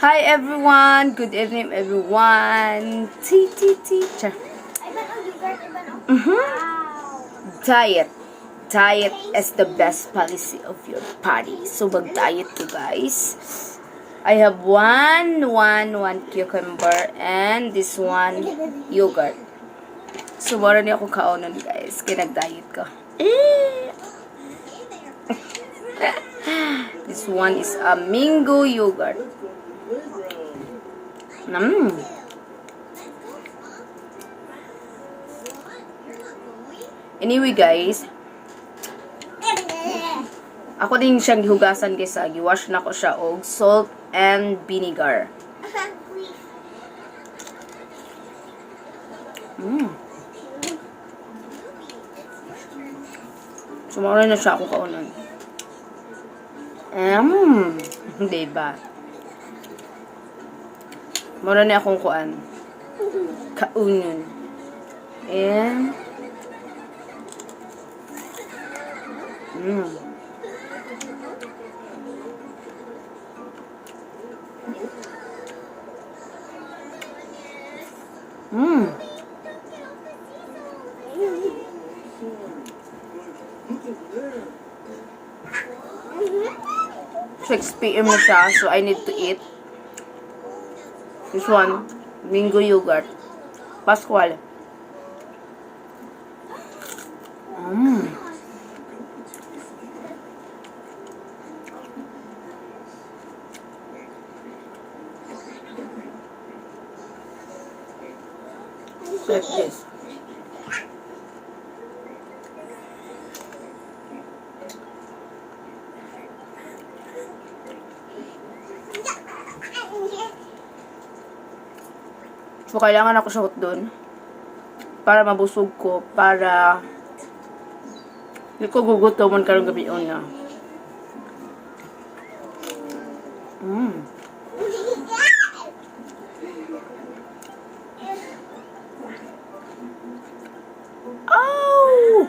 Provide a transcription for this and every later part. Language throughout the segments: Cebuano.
Hi everyone! Good evening, everyone! Tea, tea, tea. Char. Iban ang yogurt, iban ang. Wow. Diet. Diet is the best policy of your body. So, mag-diet to, guys. I have one, one, one cucumber and this one yogurt. So, mara niya akong kaonon, guys. Kaya nag-diet ko. Eh! This one is a mango yogurt. Anyway, guys, ako din siyang gihugasan, guys. Ah. Giwash na ko siya og salt and vinegar. So, mauna na siya akong kaunan. Diba? Mura na akong kuan. Kaunon. And, 6 p.m. na siya, so I need to eat. This one, mango yogurt. Pascual. Like this. So, kailangan ako siya doon para mabusog ko, para hindi ko gugutomon karong gabi una. Oh!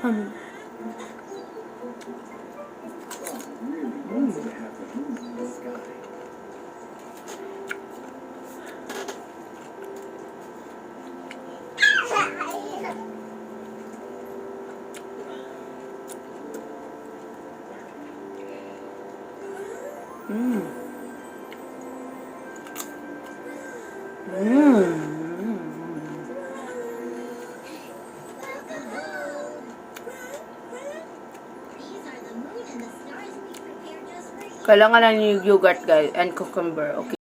These are the moon and the stars we prepared just for you. Kailangan lang yung yogurt, guys, and cucumber. Okay.